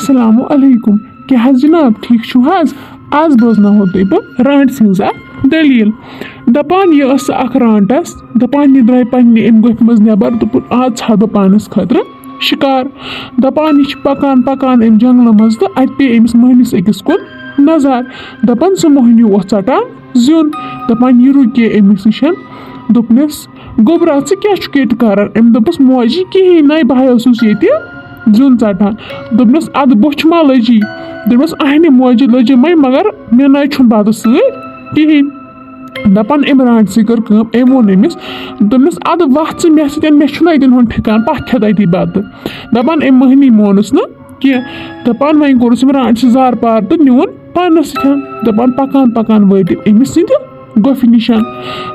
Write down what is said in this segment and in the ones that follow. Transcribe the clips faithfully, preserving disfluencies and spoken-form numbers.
السلام علیکم، کیٛاہ حظ جناب، ٹھیٖک چھُو حظ؟ آز بوزناوہو تۄہہِ بہٕ رانٛٹَس ہٕنٛز اکھ دٔلیٖل۔ دَپان یہِ ٲس اکھ رانٛٹَس، دَپان یہِ درٛاے پننہِ اَمہِ گۄپھِ منٛز نٮ۪بر، دوٚپُن آز ژھانٛڈٕ بہٕ پانَس خٲطرٕ شِکار۔ دَپان یہِ چھِ پکان پکان اَمہِ جنٛگلہٕ منٛز تہٕ اَتہِ پیٚیہِ أمِس مٔہنِوِس أکِس کُن نظر۔ دَپان سُہ مٔہنیوٗ اوس ژَٹان زیُن۔ دَپان یہِ رُکے أمِس نِش، دوٚپنَس، گوٚبرا، ژٕ کیٛاہ چھُکھ ییٚتہِ کران؟ أمۍ دوٚپُس، موجی، کِہیٖنۍ نَے، بہٕ ہَے اوسُس ییٚتہِ زیُن ژَٹان۔ دوٚپنَس، اَدٕ بۄچھِ ما لٔجی؟ دوٚپنَس، اَہنہِ موجی لٔجِم مَے، مگر مےٚ نَے چھُنہٕ بَتہٕ سۭتۍ کِہیٖنۍ۔ دَپان أمۍ رانٛٹَسٕے کٔر کٲم، أمۍ ووٚن أمِس، دوٚپنَس، اَدٕ وَتھ ژٕ مےٚ سۭتۍ، مےٚ چھُنہٕ اَتٮ۪ن ہُنٛد ٹھِکان، پَتھ کھٮ۪تھ اَتی بَتہٕ۔ دَپان أمۍ مٔہنی مونُس نہٕ کینٛہہ۔ دَپان وۄنۍ کوٚرُس أمۍ رانٛٹَسٕے زارٕ پار تہٕ نیوٗن پانَس سۭتۍ۔ دَپان پَکان پَکان وٲتۍ أمۍ أمِس سٕنٛدِ گۄپھِ نِش۔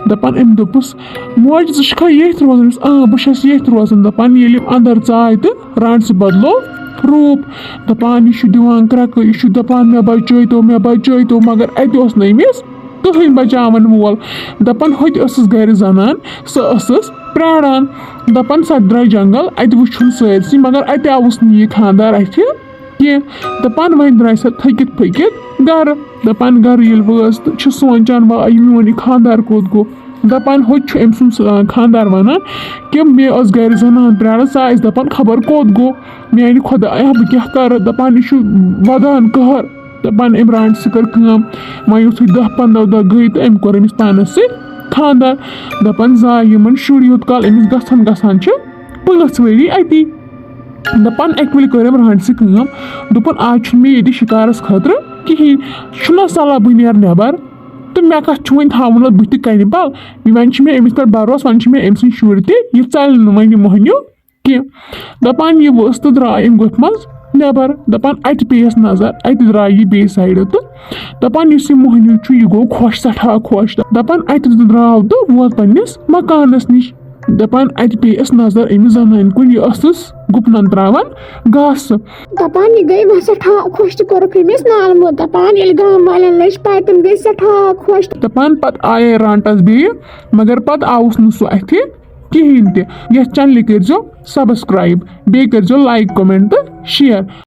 دَپان أمۍ دوٚپُس، موج، ژٕ چھُکھا ییٚتھۍ روزان؟ دوٚپُس، اۭں، بہٕ چھَس ییٚتھۍ روزان۔ دَپان ییٚلہِ أمۍ اَندَر ژاے تہٕ رانٛٹَسٕے بدلو روٗپ۔ دَپان یہِ چھُ دِوان کرٛٮ۪کہٕ، یہِ چھُ دَپان، مےٚ بچٲیتو، مےٚ بچٲیتو، مگر اَتہِ اوس نہٕ أمِس کٕہٕنۍ بچاوَن وول۔ دَپان ہوٚتہِ ٲسٕس گَرِ زَنان، سۄ ٲسٕس پرٛاران۔ دَپان سۄ تہِ درٛاے جنٛگل، اَتہِ وٕچھُن سٲرسٕے، مگر اَتہِ آوُس نہٕ یہِ خانٛدار اَتھِ کینٛہہ۔ دَپان وۄنۍ درٛاے سۄ تھٔکِتھ پھٔکِتھ گَرٕ۔ دَپان گَرٕ ییٚلہِ وٲژ تہٕ چھِ سونٛچان، وا، یہِ میون یہِ خانٛدار کوٚت گوٚو؟ دَپان ہوٚتہِ چھُ أمۍ سُنٛد سُہ خانٛدار وَنان کہِ مےٚ ٲس گَرِ زَنان پرٛاران، سۄ آسہِ دَپان خبر کوٚت گوٚو، میٛانہِ خۄدایا، بہٕ کیٛاہ کَرٕ؟ دَپان یہِ چھُ وَدان قہر۔ دَپان أمۍ رانٛٹَسٕے کٔر کٲم، وۄنۍ یُتھُے دَہ پنٛداہ دۄہ گٔے تہٕ أمۍ کوٚر أمِس پانَس سۭتۍ خانٛدار۔ دَپان زاے یِمَن شُرۍ، یوٗت کال أمِس گژھان گژھان چھِ پانٛژھ ؤری اَتی۔ دَپان اَکہِ ؤلہِ کٔر أمۍ رانٛٹَسٕے کٲم، دوٚپُن آز چھُنہٕ مےٚ ییٚتہِ شِکارَس خٲطرٕ کِہیٖنۍ، چھُنہ صلاح بہٕ نیرٕ نٮ۪بر تہٕ مےٚ کَتھ چھُ وۄنۍ تھاوُن اَتھ بٕتھِ کَنہِ بَل؟ وۄنۍ چھُ مےٚ أمِس پٮ۪ٹھ بھروسہٕ، وۄنۍ چھِ مےٚ أمۍ سٕنٛدۍ شُرۍ تہِ، یہِ ژَلہِ نہٕ وۄنۍ یہِ مۄہنیوٗ کینٛہہ۔ دَپان یہِ ؤژھ تہٕ درٛاے اَمہِ گۄپھِ منٛز نٮ۪بر۔ دَپان اَتہِ پیٚیَس نظر، اَتہِ درٛاے یہِ بیٚیہِ سایڈٕ تہٕ دَپان یُس یہِ مۄہنیوٗ چھُ، یہِ گوٚو خۄش، سٮ۪ٹھاہ خۄش۔ دَپان اَتہِ تہِ درٛاو تہٕ ووت پنٛنِس مکانَس نِش۔ دَپان اَتہِ پیٚیَس نظر أمِس زَنانہِ کُن، یہِ ٲسٕس گُپنَن ترٛاوان گاسہٕ۔ دَپان یہِ گٔے وۄنۍ سٮ۪ٹھاہ خۄش تہٕ کوٚرُکھ أمِس نالہٕ موت۔ دَپان ییٚلہِ گامہٕ والٮ۪ن لٔج پَے، تِم گٔے سٮ۪ٹھاہ خۄش۔ دَپان پَتہٕ آیے رانٛٹَس بیٚیہِ، مگر پَتہٕ آوُس نہٕ سُہ اَتھِ کِہیٖنۍ تہِ۔ یَتھ چَنلہِ کٔرۍزیو subscribe، بیٚیہِ کٔرۍزیو like، comment تہٕ share۔